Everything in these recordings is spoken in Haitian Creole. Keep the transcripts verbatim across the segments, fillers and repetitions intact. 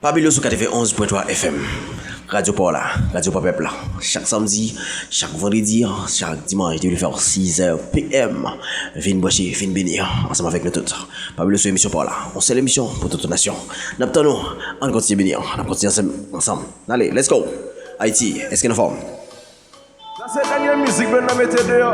Pablo sou katrevenn onz pwen twa F M. Radyo pa w la, radyo pa pèp la. Chak samdi, chak vandredi, chak dimanch, depi l fè sizè P M. Vin branche, vin beni ansanm avèk nou tout. Pablo sou emisyon pa w la. Yon sèl emisyon pou tout nasyon. N ap tann nou. Ann kontinye beni, n ap kontinye ansanm, ansanm. Ale, let's go! Ayiti, èske n anfòm? Sa se dènye mizik Brenna mete deyò.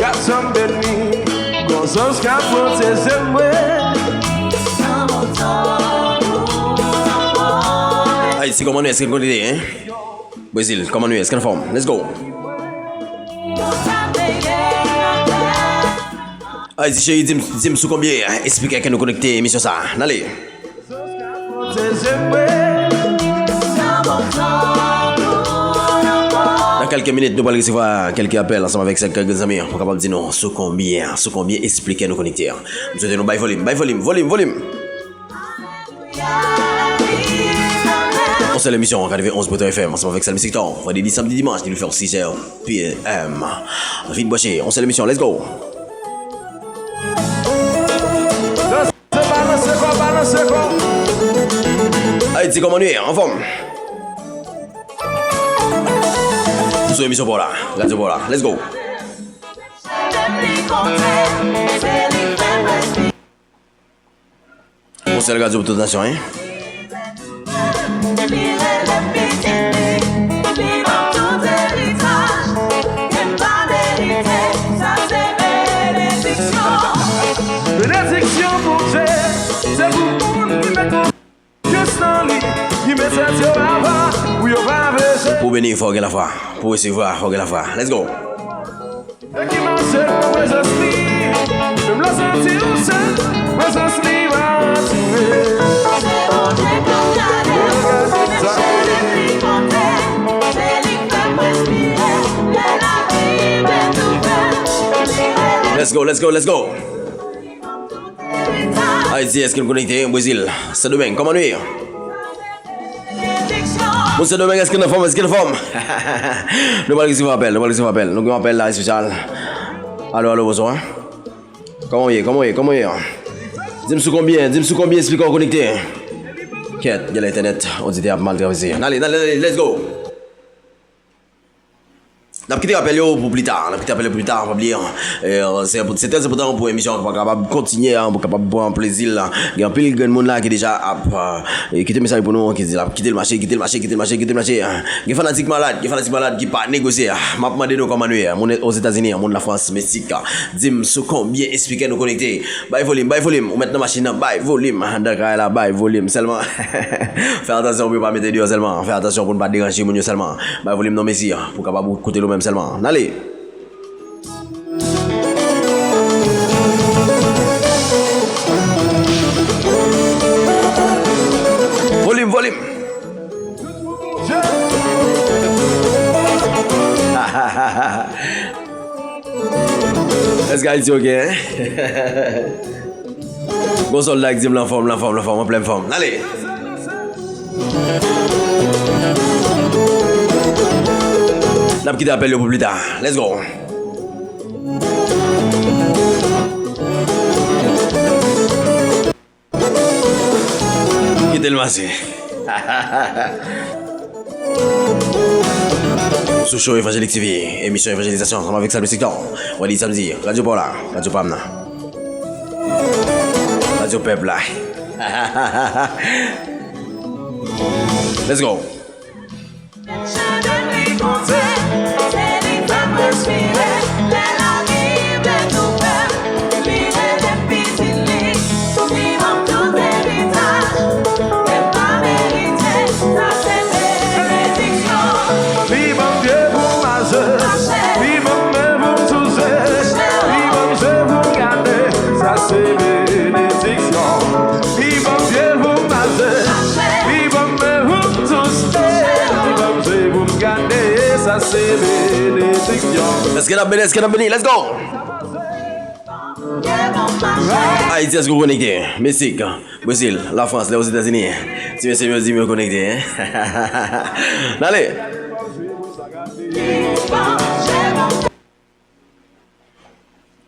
Gason m beni, gon zanj k ap pwoteje mwen. Ayiti, kòman nou ye? Èske n konekte, hein? Brezil, kòman nou ye? Èske n anfòm? Let's go! Ayiti cheri, di m, di m sou konbyen, hein, espikè ke nou konekte emisyon sa a. N ale! Nan kèlke minit, nou pral resevwa kèlke apèl ansanm avèk sèk kèk zanmi an pou kapab di nou sou konbyen, sou konbyen espikè nou konekte an. M swete nou bay volim, bay volim, volim, volim! Yon sèl emisyon, katrevenn onz pwen twa F M, ansanm avèk Salmis Victor, vandredi, samdi, dimanch, depi l fè sizè P M. Vin branche, yon sèl emisyon, let's go! Balanse kò, balanse kò. Ayiti, kòman nou ye? Anfòm? Sou emisyon pa w la, radyo pa w la. Let's go! Yon sèl radyo pou tout nasyon, hein? Benediksyon Bondye, se pou moun ki met konfyans nan li, ki met tèt yo aba, pou yo pa peche. Pou beni, fò w gen lafwa. Pou resevwa, fò w gen lafwa. Let's go! E ki mache nan prezans li, menm lè w santi w sèl, prezans li va atire. Let's go, let's go, let's go! Ayiti, èske nou konekte? Brezil, Sendomeng, kòman nou ye? Moun Sendomeng, èske n anfòm? Èske n anfòm? Nou pral resevwa apèl, nou pral resevwa apèl. Nou gen yon apèl la espesyal. Alo, alo, bonswa. Kòman w ye? Kòman w ye? Kòman w ye? Di m sou konbyen, di m sou konbyen espikè w konekte. Kèt, genlè entènèt oditè ap mal travèse. N ale, n ale, n ale, let's go! N ap kite apèl yo pou pli ta, n ap kite apèl yo pou pli ta, pa bliye, eh, se, se trè enpòtan pou emisyon an kapab kontinye, pou kapab pran plezi l. Gen anpil grenn moun la ki deja ap, eh, kite mesaj pou nou, ki di l ap kite l mache, kite l mache, kite l mache, kite l mache. Gen fanatik malad, gen fanatik malad ki pa negosye. M ap mande nou kòman nou ye, moun Ozetazini, moun Lafrans, Meksik. Di m sou konbyen espikè nou konekte. Bay volim, bay volim. Ou mèt nan machin nan, bay volim. Anndan kay la, bay volim sèlman. Fè atansyon pou yo pa mete deyò sèlman. Fè atansyon pou n pa deranje moun yo sèlman. Bay volim non mesi, pou kapab koute nou menm sèlman. N ale! Volim, volim! Èske Ayiti oke, hein? Gon sòlda k di m l anfòm, l anfòm, l anfòm, an plèn fòm. N ale! N ap kite apèl yo pou pli ta. Let's go! Kite l mache. Sou Show Evangelik T V, emisyon evanjelizasyon ansanm avèk Salmis Victor. Vandredi, samdi, radyo pa w la, radyo pa m nan. Radyo pèp la. Let's go! Li ban m pye pou m mache, li ban m men pou m souse, li ban m je pou m gade, sa se benediksyon. Li ban m pye pou m mache, li ban m men pou m souse, li ban m je pou m gade, sa se benediksyon. Èske n ap beni? Èske n ap beni? Let's go! Ayiti, èske w konekte? Meksik, Brezil, Lafrans, Lèzetazini. Ti mesye yo di m yo konekte, hein? N ale!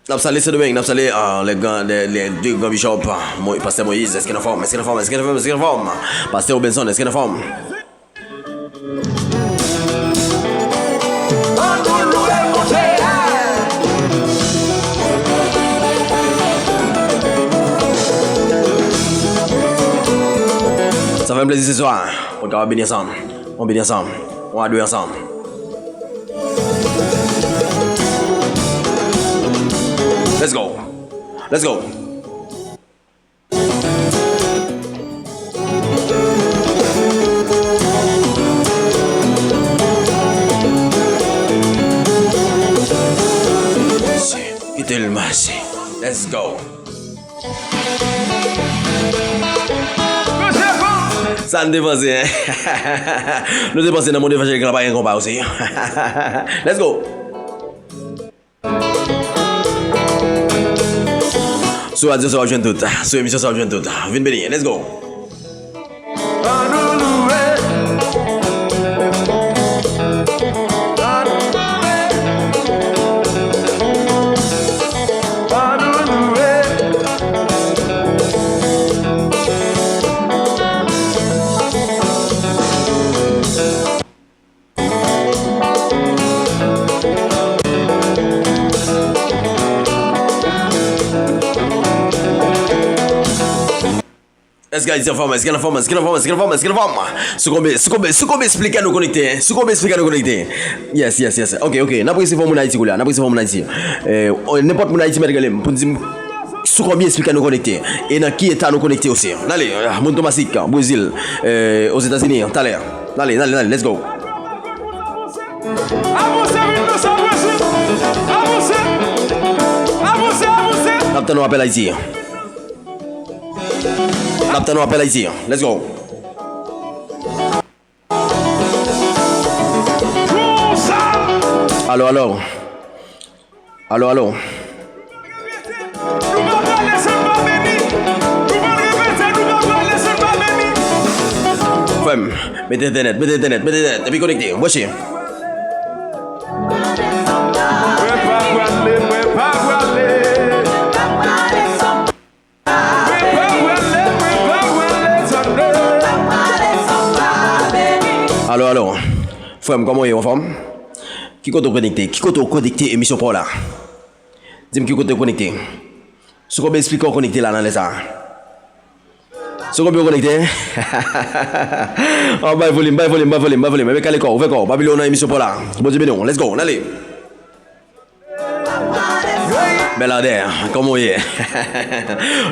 N ap salye Sendomeng, n ap salye, ah, le gran, le, le de gran bishop, ah, Mo-, Pastè Moyiz, èske n anfòm, èske n anfòm, èske n anfòm, èske n anfòm? Pastè Robenson, èske n anfòm? Sa fè m plezi se swa. Pou n kapab beni ansanm. On beni ansanm. On adore ansanm. Let's go. Let's go. Kite l mache. Let's go. Sa n te panse, en? Nou te panse nan mond evanjelik la pa gen konpa osi. Let's go. Sou radyo sa w ap jwenn tout. Sou emisyon sa w ap jwenn tout. Vin beni. Let's go. Èske Ayiti anfòm? Èske n anfòm? Èske n anfòm? Èske n anfòm? Èske n anfòm? Sou konbyen, sou konbyen, sou konbyen speaker nou konekte, en? Sou konbyen speaker nou konekte? Yes, yes, yes. Ok, ok. N ap resevwa moun Ayiti koulye a. N ap resevwa moun Ayiti. Eh, nenpòt moun Ayiti mèt rele m pou n di m sou konbyen speaker nou konekte. E nan ki eta nou konekte osi. N ale, ah, moun Tomasik, Brezil, eh, Ozetazini, talè. N ale, n ale, n ale, let's go. Avanse, vin nan sa, avanse. Avanse. Avanse, avanse. N ap tann yon apèl Ayiti. N ap tann yon apèl Ayiti. Let's go. Alo, alo. Alo, alo. Frè m, mete entènèt, mete entènèt, mete entènèt, epi konekte, branche. Mwen pa pwale, mwen pa pwale. Alo, alo. Frè m, kòman w ye, anfòm? Ki kote w konekte? Ki kote w konekte emisyon pa w la? Di m ki kote w konekte. Sou konbyen speaker w konekte la nan lè sa a? Sou konbyen w konekte? Oh, bay volim, bay volim, bay volim, bay volim. Ebyen, kale kò w, ouvè kò w. Pa bliye w nan emisyon pa w la. Bondye beni w. Let's go, n ale. Bèlandè, kòman w ye?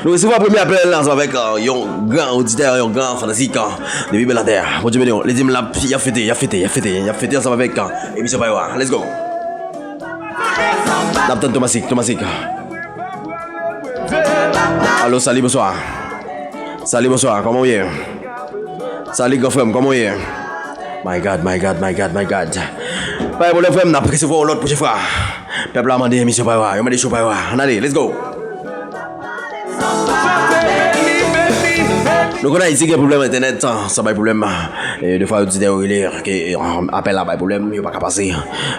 Nou resevwa premye apèl ansanm avèk, euh, yon gran oditè, yon gran fanatik, euh, depi Bèlandè. Bondye beni w. Li di m l ap, y ap fete, y ap fete, y ap fete, y ap fete ansanm avèk, euh, emisyon pa yo a. Let's go. N ap tann Tomasik, Tomasik. Alo, sali, bonswa. Sali, bonswa, kòman w ye? Sali, gran frè m, kòman w ye? My God, my God, my God, my God. Pa gen pwoblèm, frè m, n ap resevwa w lòt pwochen fwa. Pèp la mande emisyon pa yo a, yo mande show pa yo a. Ann ale, let's go. Nou konn Ayiti gen pwoblèm entènèt, sa bay pwoblèm. E defwa yo di yo rele, ke, eh, apèl la bay pwoblèm, yo pa ka pase.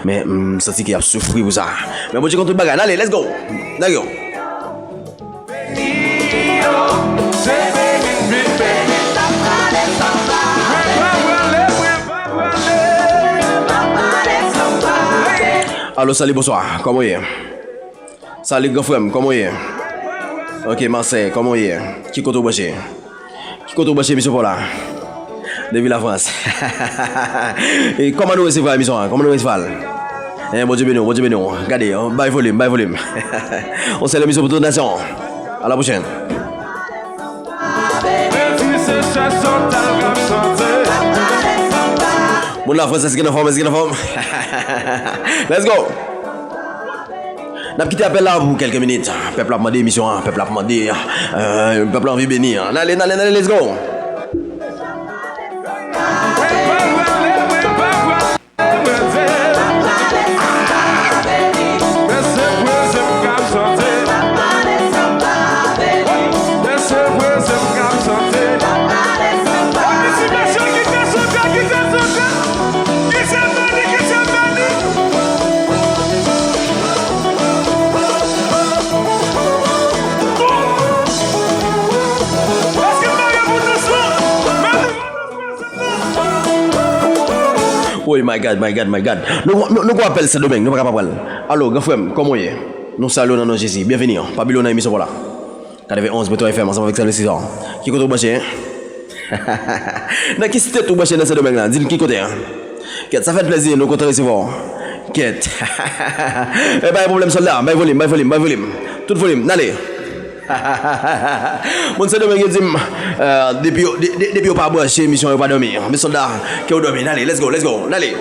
Men, m santi ke y ap soufri pou sa. Men Bondye konn tout bagay. Ann ale, let's go. Nèg yo. Alo, sali, bonswa. Kòman w ye? Sali, gran frè m, kòman w ye? Ok, Masèy, kòman w ye? Ki kote w branche? Ki kote w branche emisyon pa w la? Depi Lafrans. E kòman nou resevwa emisyon an? Kòman nou resevwa l? Eh, Bondye beni w, Bondye beni w. Gade, oh, bay volim, bay volim. On sèl emisyon pou tout nasyon. A la pwochèn. Moun Lafrans, èske n anfòm, èske n anfòm? Let's go! N ap kite apèl la pou kèlke minit. Pèp la ap mande emisyon an, pèp la ap mande, euh, pèp la anvi beni. N ale, n ale, n ale, let's go! Woy, my God, my God, my God. Nou, nou, nou gon apèl Sendomeng, nou pa ka pa pran l. Alo, gran frè m, kòman w ye? Nou salye w nan non Jezi. Byenveni, pa bliye w nan emisyon pa w la. Katrevenn onz pwen twa F M, ansanm avèk Salut César. Ki kote w branche, en? Nan ki state ou branche nan Sendomeng la? Di n ki kote, en? Kèt, sa fè n plezi, nou kontan resevwa w. Kèt. E pa gen pwoblèm, sòlda. Bay volim, bay volim, bay volim. Tout volim, n ale. Moun Sendomeng yo di m, euh, depi yo, de, de, depi yo pa branche emisyon, yo pa dòmi. Men sòlda, ke w dòmi, n ale, let's go, let's go, n ale.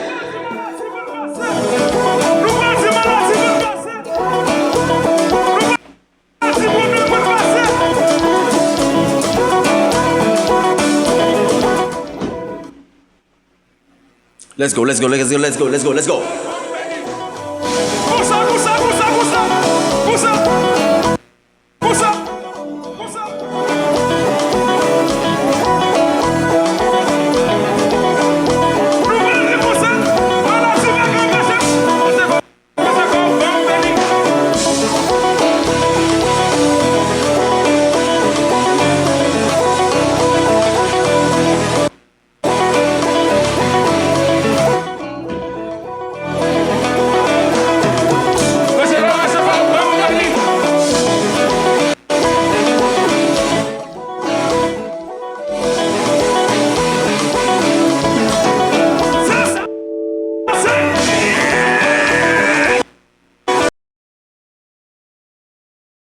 Let's go, let's go, let's go, let's go, let's go, let's go.